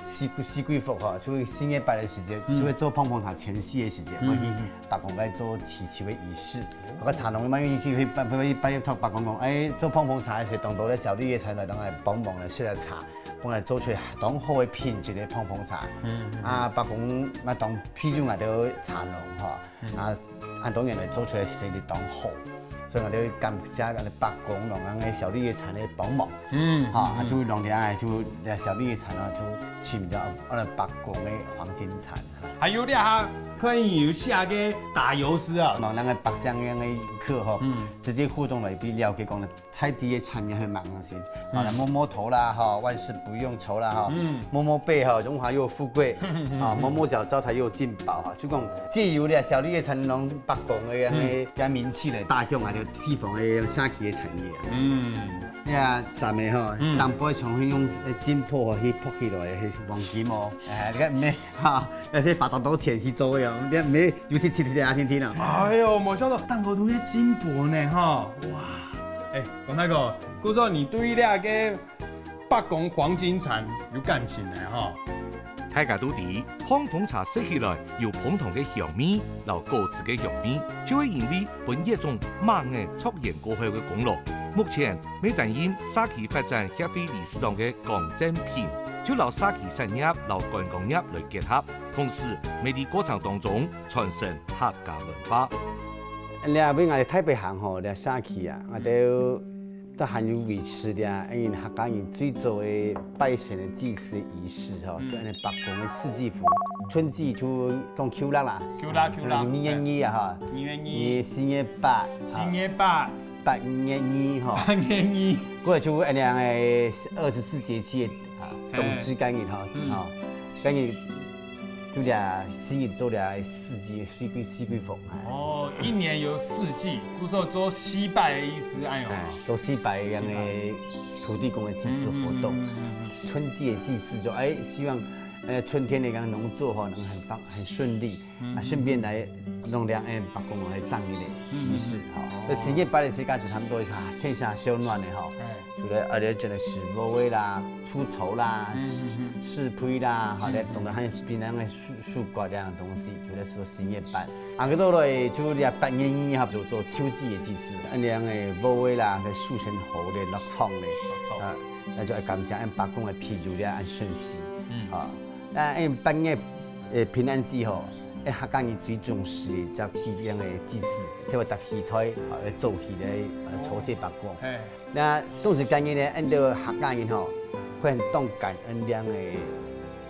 四季，四季福吼，就四月八个時間，嗯。就係做膨風茶前四个時間，嗯，會去，嗯，嗯。伯公該做祈求个儀式。哦。啊，該茶農嘛，因為去拜，去拜託伯公講，哎，做膨風茶个時，當多个小綠葉蟬來，當來幫忙來食下茶，幫來做出當好个品質个膨風茶。嗯，嗯，嗯。啊，伯公嘛當佩重𠊎兜茶農吼。 嗯。啊，恁多年來做出來生意當好，所以𠊎兜感謝𠊎兜伯公，摎𠊎兜小綠葉蟬个幫忙。嗯，吼，啊，嗯，嗯。就摎這下，就這小綠葉蟬啊，就取名叫，啊，伯公个黃金蟬。還有這下，看有寫个打油詩啊。摎𠊎兜百姓个客吼，嗯。直接互動來，比了解講 在地个產業係麼个東西，嗯。啊，摸摸頭啦，吼，萬事不用愁啦，吼，嗯。摸摸背，吼，榮華又富貴，啊，摸摸腳，招財又進寶，哈，就講，藉由這小綠葉蟬摎伯公个，嗯。个名氣來打響啊，這地方个社區个產業啊。嗯。這三个吼，嗯。當初從去用，呃，浸泡啊，去泡起來，係黃金哦。哎，你看，毋係，哈，那係花當多錢去做个哦，你看，毋係，尤其去，去阿根廷啊。哎喲，無想到蛋糕都係金箔呢，哈，哇。哎，講大哥，故所你對這个伯公黃金禪有感情个吼？大家都知，膨風茶食起來有膨糖个香味，摎果子个香味，就係因為分這種馬眼著眼過後个功勞。目前，乜擔任社區發展協會理事長个江正平，就摎社區產業摎觀光業來結合，同時，乜在過程當中傳承客家文化。這位𠊎兜大北行吼，這社區啊，𠊎兜都還有維持這，因為客家人最早个拜神个祭祀儀式吼，就恁呢伯公个四季服，春季就當舊曆啦，舊曆舊曆，二月二啊哈，二月二，四月八，四月八，八月二吼，八月二，過來就恁樣个二十四節氣个啊，冬至該日吼，吼，該日 就這四日做這四季四季四季風。哦，一年有四季，故所做四擺个意思，哎喲。哎，做四擺个樣个土地公个祭祀活動。嗯，嗯，嗯，嗯，嗯。春季个祭祀就，哎，希望，呃，春天个樣農作吼，能很棒，很順利。嗯，啊，順便來弄兩，哎，伯公來葬禮个儀式，吼。嗯，嗯，嗯。哦。這四月八个時間就差不多，啊，天氣燒暖个吼。哎。 除了啊，這真个食物个啦、除草啦、嗯，嗯，嗯。施肥啦，吼，嗯，這懂得還有平常个樹，樹瓜這樣的東西，除了說四月八。啊，該落來就這八月二號就做秋季个祭祀，恁樣个禾仔啦，該收成好个落場个，落場。啊，該就愛感謝恁伯公个庇佑了，恁順序。嗯。啊，該恁八月，呃，平安祭吼，該客家人最重視个就係恁樣个祭祀，特別搭戲台，啊，來做戲个，啊，哦。酬謝伯公。嘿。 該冬至該日呢，𠊎兜客家人吼，會當感恩兩个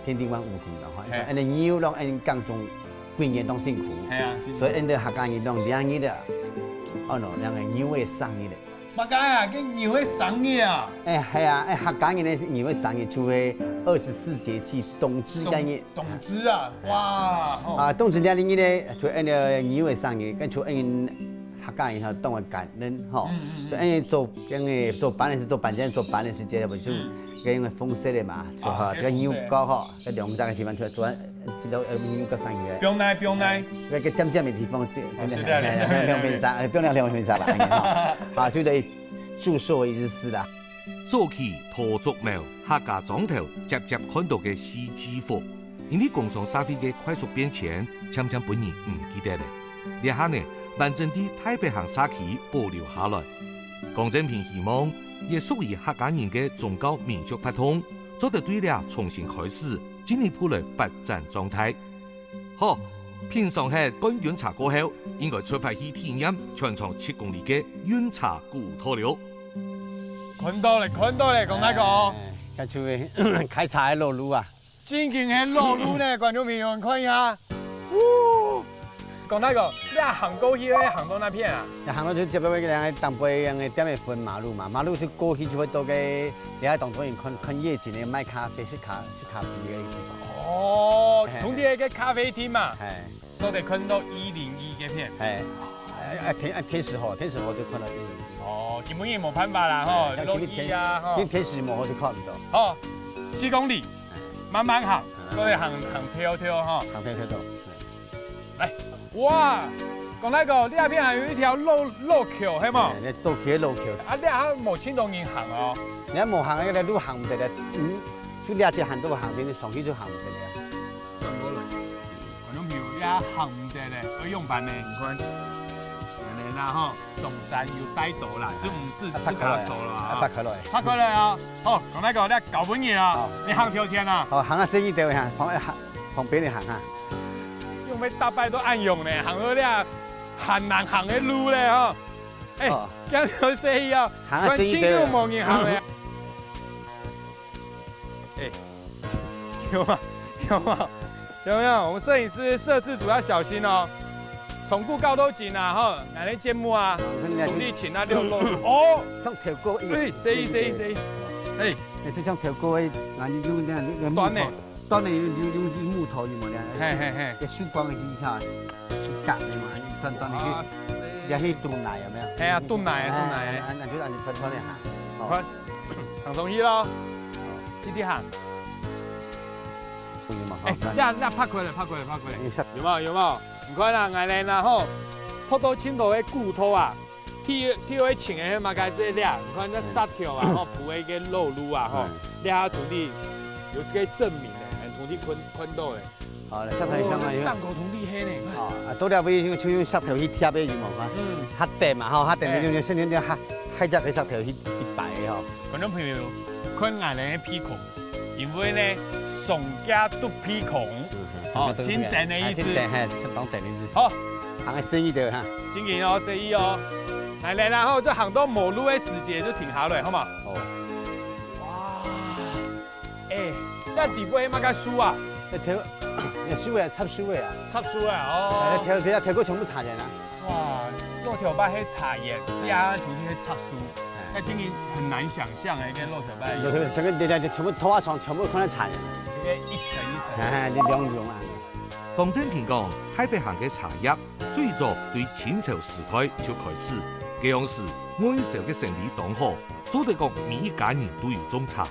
天地萬物个吼，嘿。因為𠊎兜牛攏𠊎兜耕種幾年當辛苦，嘿啊，真的。所以𠊎兜客家人攏兩日个，哦喏，兩个牛个生日个。麼个啊，該牛个生日啊？哎，係啊，哎，客家人个牛个生日就係二十四節氣冬至該日。冬，冬至啊，哇，吼。啊，冬至該日呢，就𠊎兜牛个生日，跟就𠊎兜 客家人吼，當會感恩吼。嗯，嗯，嗯。所以，哎，做，因為做粄个時，做粄，做粄个時節，不就，嗯。該用个紅色个嘛，啊，就吼，該紅色。該牛角吼，該兩隻个地方出來，做，一路，呃，牛角生起來。放哪，放哪。該，該尖尖个地方，這，哦，這兩，兩片山，哎，放兩，兩片山吧，哎，吼。啊，就等於祝壽个意思啦。 早期桃竹苗、客家庄頭輒輒看到个四季福，因為工商社會个快速變遷，漸漸分人毋記得了。這下呢，完整在大北行社區保留下來。江正平希望，這屬於客家人个宗教民俗活動，做得對這重新開始，進一步來發展壯大。 好，品嚐忒灌暈茶過後，應該出發去體驗全長七公里个暈茶古道了。看到了，看到了，講該個哦。哎，該就係開車个老路啊。正經係老路呢，觀眾朋友，你看一下。嗚，講該個，你行過去，行到哪片啊？行到就這邊个，當背个店个分馬路嘛，馬路就過去就會到个，你看當多人看，看夜景个，賣咖啡，食咖，食咖啡个地方。哦，嘿。同時有个咖啡廳嘛。嘿。 做得看到一零一該片。哎，哎，哎，天，哎，天時候，天時候就看到一零一。哦，今晡日無辦法啦，吼，哎，落雨啊，吼。今天時無好就看毋到。好，四公里，慢慢行，嗯。各位行，行跳跳，吼。行跳跳走，來，哇，講該個，你那片還有一條老，老橋，係無？哎，該早期个老橋。啊，你還無盡多人行哦。你還無行，該个路行毋得个，嗯，就這隻行都行，你上去就行毋得个。轉過來。 觀眾朋友，這行毋得咧，愛仰般呢？你看，恁呢啦吼，上山有帶刀啦，就毋使自家走了啊。啊，拍開來。拍開來啊！好，講該個，你交分你啊，好。你行頭前啊。好，行啊，細義兜哈，旁，旁邊你行哈。用要逐擺都恁樣呢，行到這還難行个路咧吼。哎，好。這樣就細義哦，行啊，細義兜。看清楚無人行咧。哎，有嗎？有嗎？ 有沒有？我們攝影師攝製組要小心哦。從古到今啊，吼，𠊎个節目啊，努力尋啊六路。哦，像跳過一樣。哎，細義，細義，細義。哎。哎，就像跳過个，啊，你用那，那个木頭，短的。短的用，用，用木頭有沒有？嘿，嘿，嘿。要收光的一下，一夹的嘛，短短的去，啊，是。要去堵泥有沒有？哎呀，堵泥，哎，堵泥。哎，那就讓你短短的哈。哦。快，行上去咯。一直行。有嘛，哎，哈，那，那拍開了，拍開了，拍開了。你看。有沒有？有沒有？ 你看啦，𠊎等啊吼，拍到盡多个古道啊，第一，第一位請个係麼个？這倈，你看這石頭啊，吼，鋪个一個路路啊，吼，這下土地有个證明个，土地坤，坤到个。好，來，石頭上啊，有。哦，上古土地係呢。哦，啊，到了尾就，就用石頭去貼个，有無看？嗯。較短嘛，吼，較短就用，用，用，用，較，較隻个石頭去，去擺个吼。觀眾朋友，看𠊎个鼻孔，因為呢，上架肚鼻孔，哦，真短个意思。哎，真短，嘿，當短个意思。好。行个細一點哈。真緊哦，細一哦。來，來，然後這行到無路个時節就停下來，好嗎？哦。哇，哎，這底背麼个樹啊？哎，頭，哎，樹啊，插樹个啊。插樹个，哦。哎，頭，頭，頭過全部插人啊。 哇，駱駝伯係插秧，這下土地係插樹，哎。該真个很難想像欸，該駱駝伯。駱駝，這個，這個全部拖下床，全部看到插秧。這個一層一層。哎，你兩種啊。講真聽講，大北行个茶葉最早對清朝時代就開始，該樣時外銷个生理當好，做得講每一家人都有種茶。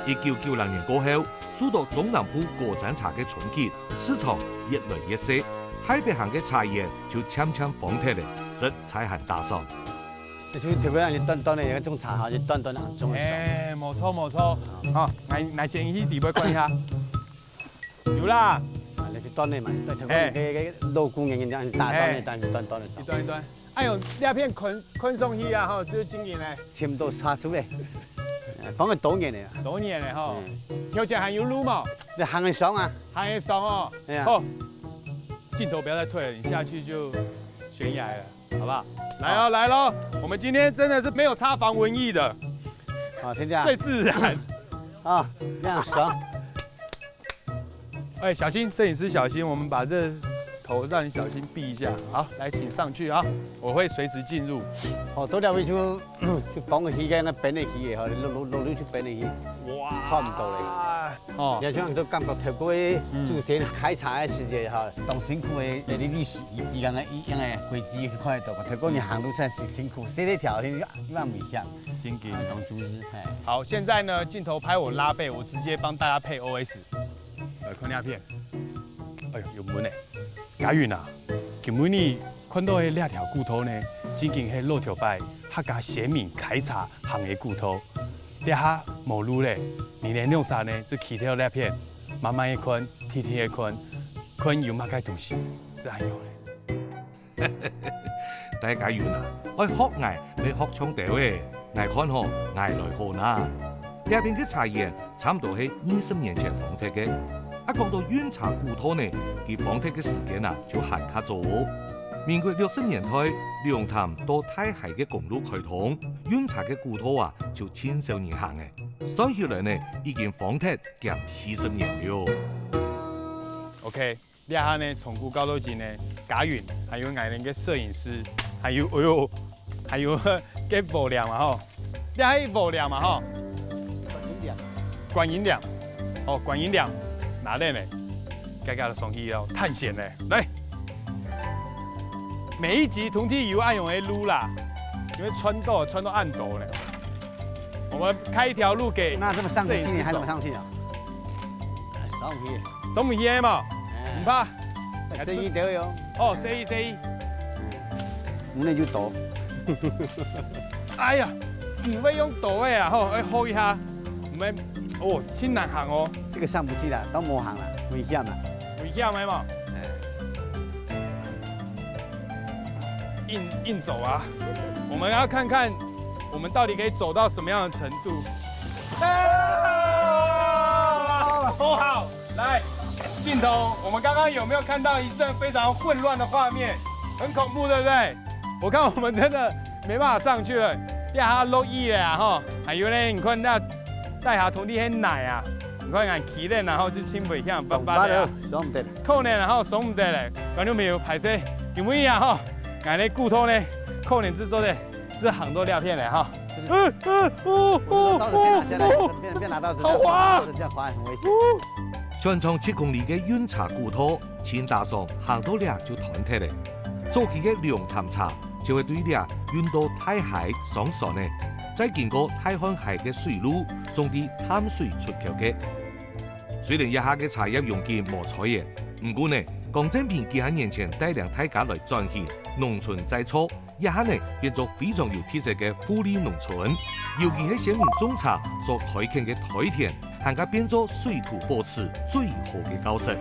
一九九零年過後，受到中南部果山茶个衝擊，市場越來越細，大北行个茶園就漸漸荒忒了，實在還打爽。就特別恁樣短短个，該種茶哈，就短短个種个。哎，無錯無錯。好，來，來，先去底背看一下。有啦。啊，那是短个嘛，對，特別个，个老古人家打短个，哎。但是短短个。一段一段。哎喲，這片看，看上去啊，吼，就真个呢。 全部都插樹个，哎，放了多年了。多年了吼。嗯。頭前還有路無？這行很爽啊。行很爽哦。哎呀。好，鏡頭不要再退了，你下去就懸崖了，好不好？來哦，好。來咯，我們今天真的是沒有插防蚊液的，好，先這樣。最自然。啊，這樣爽。 哎，小心，攝影師小心，我們把這頭讓你小心避一下。好，來，請上去啊，我會隨時進入。哦，到這位就，就放个魚，該邊个魚个吼，落，落，落落去邊个魚，哇，看毋到咧。哦。也像都感覺透過祖先開採个時節吼，當辛苦个，歷史遺跡樣个，一樣个遺跡看得到，透過你行路算辛苦，這條線就一般危險。真个。啊，當舒適，嘿。好，現在呢，鏡頭拍我拉背，我直接幫大家配O S。 來看這片。哎喲，有問呢。嘉雲啊，今晡日看到个這條古道呢，正經係老頭擺客家先民開車行个古道。這下無路咧，你等兩儕呢，就企在這片，慢慢个看，定定个看，看有麼个東西，就恁樣咧。 大家有哪，愛學𠊎，乜學像兜仔，𠊎看吼，𠊎來好哪。這片个茶園差毋多係二十年前荒忒个。啊，講到運茶古道呢，佢荒忒个時間啊，就還較早哦。民國六十年代，龍潭到大溪个公路開通，運茶个古道啊，就盡少人行了。算起來呢，已經荒忒減四十年了。OK， 這下呢，從古到到今呢，嘉雲，還有𠊎等个攝影師，還有，哎喲，還有該無聊嘛吼，這下無聊嘛吼，觀音寮，觀音寮，哦，觀音寮，哪裡呢？該該上去要探險呢，來，每一集通常有恁樣个路啦，因為穿到穿到恁多呢，我們開一條路給，那這麼上不去，攝影師走。你還怎麼上去啊？哎，上不去。 上毋去个嘛，哎。毋怕。哎，細義兜喲。哦，細義，細義。嗯。毋能就倒。哎呀，毋會用倒个啊，吼，愛學一下。毋會，哦，真難行哦。這個上不去啦，都無行啦，危險啦。危險个嘛。哎。硬，硬走啊！我們要看看我們到底可以走到什麼樣的程度。啊！哦，好。 來，鏡頭，我們剛剛有沒有看到一陣非常混亂的畫面？很恐怖，對不對？我看我們真的沒辦法上去了，這下落雨了啊，吼。還有呢，你看那大溪土地很泥啊，你看恁企咧，然後就盡危險，巴巴的啊。上毋得了，上毋得了。可能然後上毋得了，觀眾朋友，歹勢，因為啊，吼，𠊎个骨頭呢，可能製作的 這行到這片了哈。呃，呃，哦，哦，到了，別拿下來，哦，別，別拿到這，好滑啊！這樣滑很危險。全長七公里个運茶古道，盡打爽行到這就斷忒了。早期个龍潭茶就會對這運到大溪上船个，再經過大漢溪个水路，送去淡水出口个。雖然這下个茶葉用緊無採了，毋過呢，江正平幾下年前帶領大家來轉型，農村再造，這下呢變做非常有特色个富里農村。尤其係先民種茶所開墾个梯田，還加變做水土保持最好个教室。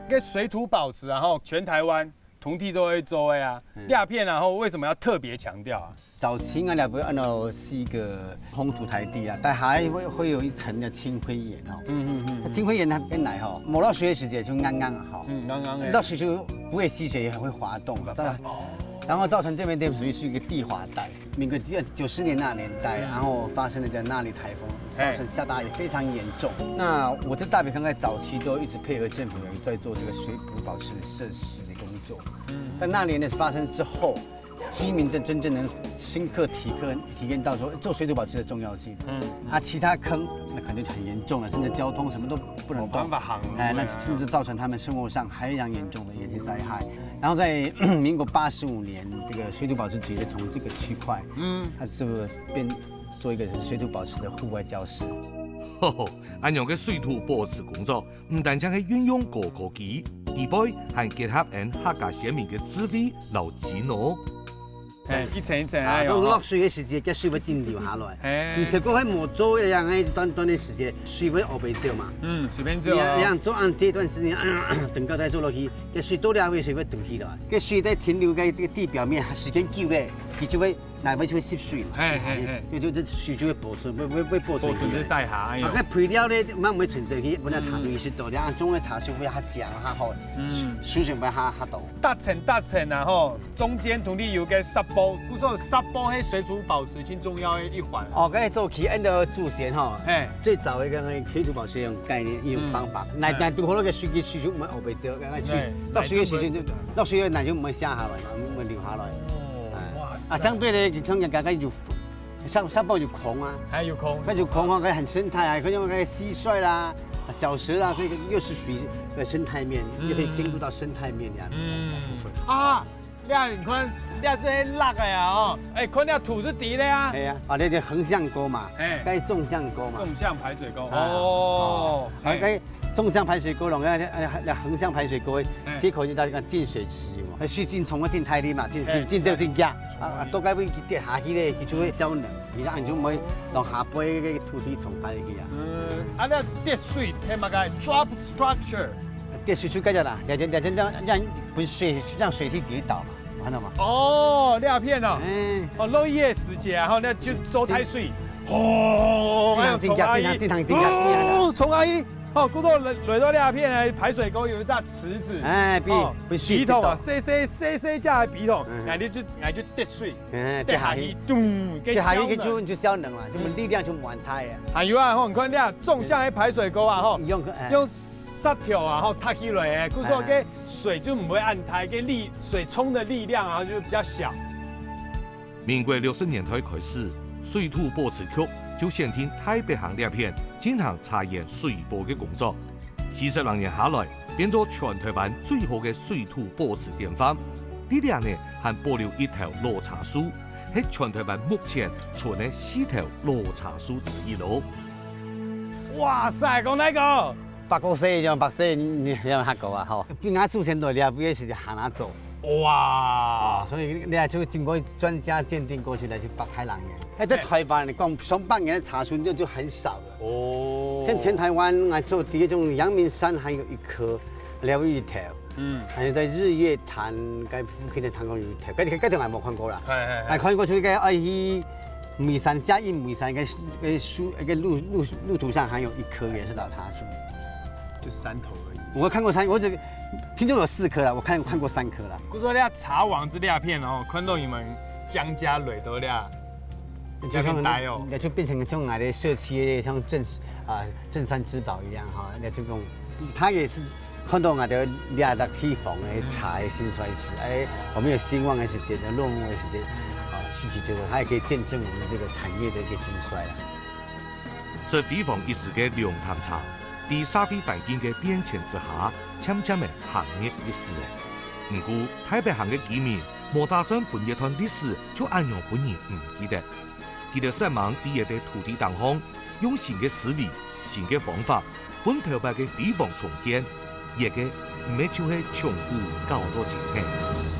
个水土保持啊，吼，全台灣土地都會做的啊。嗯。這片啊，吼，為什麼要特別強調啊？早期啊，這不按照是一個紅土台地啊，但還會，會有一層的青灰岩哦。嗯嗯嗯。那青灰岩它本來吼，無落水个時節就硬硬啊，吼。嗯，硬硬的。落水就不會吸水，也很會滑動。但，哦。然後造成這邊地屬於是一個地滑帶。民國九十年那年代，嗯。然後發生了一個那莉颱風，嘿。造成下大雨非常嚴重。那我這大埤鄉在早期都一直配合政府有在做這個水土保持的設施的工作。嗯。但那年的發生之後， 居民真，真正能深刻體会，體验到說做水土保持的重要性。嗯，嗯。啊，其他坑那可能就很嚴重了，甚至交通什麼都不能動。沒辦法行了，哎，那對啊。甚至造成他們生活上非常嚴重的一些災害。然後在民國八十五年，這個水土保持局就從這個區塊，嗯。它這個變做一個水土保持的戶外教室。吼吼，恁樣个水土保持工作， 毋單淨係運用高科技，裡背還結合𫣆客家先民个智慧摎知能。嘿，一層一層，啊，哎喲，都落水个時節，該水會緊流下來。嘿。你透過該無做一樣个短短个時節，水會烏白走嘛。嗯，隨便走啊。你，你做恁這段時間，等到再做落去，該水到了位，水會堵起來。該水在停留在這個地表面，時間久咧，佢就會 泥尾就會吸水嘛。嘿，嘿，嘿。就，就，就水就會保存，會，會，會保存起來。保存在底下，哎喲。啊，該肥料咧，慢慢存落去，分該茶樹意識到，嗯。然後種个茶樹會較強，較好，嗯。水，水分會較，較多。逐層逐層啊，吼，中間土地有個石埔，故所石埔係水土保持真重要个一環。哦，該早期𫣆个祖先吼，嘿。最早个該水土保持个概念，一種方法。嗯。來，來，堵好該水，水就毋會烏白走，該水，嘿，落水个時間就，來就毋會落水个泥就毋會瀉下來嘛，毋會流下來。哦。 哎，哇塞。啊，相對咧，佢像講，佢有，像，像有空啊。還有空。佢有空啊，佢很生態啊，佢用該蟋蟀啦、啊小蛇啦，這個又是屬於呃生態面，嗯。又可以兼顧到生態面這樣。嗯。啊，你看，你這落个啊，哦，哎，看這土是低个啊。係啊，啊，那個橫向溝嘛，哎。該縱向溝嘛。縱向排水溝，啊，哦，啊，哎。該縱向排水溝，然後要，要，要橫向排水溝，哎。接口就到一個淨水池嘛。那水進衝啊，進大埤嘛，進，哎。進，進這個進家。 啊，啊，到該位佢跌下去咧，佢就會消冷，佢就毋會讓下背个土地沖壞去啊。嗯，啊，該跌水，係麼个drop structure？跌水就該隻啦，兩天，兩天讓，讓分水，讓水去跌倒嘛，看到嗎？哦，這片哦。哎。哦，落雨个時節啊，吼，該就做大水，吼，進行，進行，進行，進行，進行。哦，衝下去，吼，故所來，來到這片个排水溝有一隻池子，哎，分，哦，分水跌倒。鼻筒啊，細細，細細隻个鼻筒，嗯。哎，你就，哎，就 跌水，哎，跌下去。跌下去，咚，跌下去，該消冷。就，就消冷了，就力量就無恁大啊。嗯。還有啊，吼，你看這縱向个排水溝啊，吼，用，哎。用石頭啊，吼，搭起來个，故所，哎。該水就毋會恁大，該力，水沖的力量啊就比較小。民國六十年代開始，水土保持局就選定大埤鄉這片進行茶園水保个工作。四十零年下來， 變做全台灣最好个水土保持典範。這裡呢，還保留一頭老茶樹，係全台灣目前存个四頭老茶樹之一咯。哇塞，講哪個？八角色，像八色，你，你，你有看過啊？吼，比𠊎祖先來這位个時節還較早。哇！啊，所以你看，就經過專家鑑定過去，來去八開朗園。哎，在台灣，你講上百年的茶樹，就，就很少了。 哦。像全台灣來做，第一種陽明山還有一棵，還有一頭，嗯。還有在日月潭該附近的潭口有一頭，該，該頭還無看過啦。嘿，嘿，嘿。還看過去該，哎，去眉山，嘉義眉山該，該樹，該路，路，路途上還有一棵也是老茶樹。就三頭而已。我看過三，我只聽說有四棵啦，我看，看過三棵啦。故所這茶王子這片哦，看到你們江家來到這， 就像，這片大哦。那就變成像𠊎兜社區个像鎮，啊，鎮山之寶一樣哈，那就講，他也是看到𠊎兜這隻地方个茶个興衰史，哎，我們有興旺个時節，有落寞个時節，啊，其實就是他也可以見證我們這個產業的一些興衰啊。食非常一時个龍潭茶，在社會環境个變遷之下，漸漸个行入歷史了。毋過，大埤鄉个居民 無打算分這段歷史就恁樣分人毋記得。佢兜煞猛在這塊土地頂項，用新个思維、新个方法，分頭擺个輝煌重建。熱个毋係就係從古搞到今天。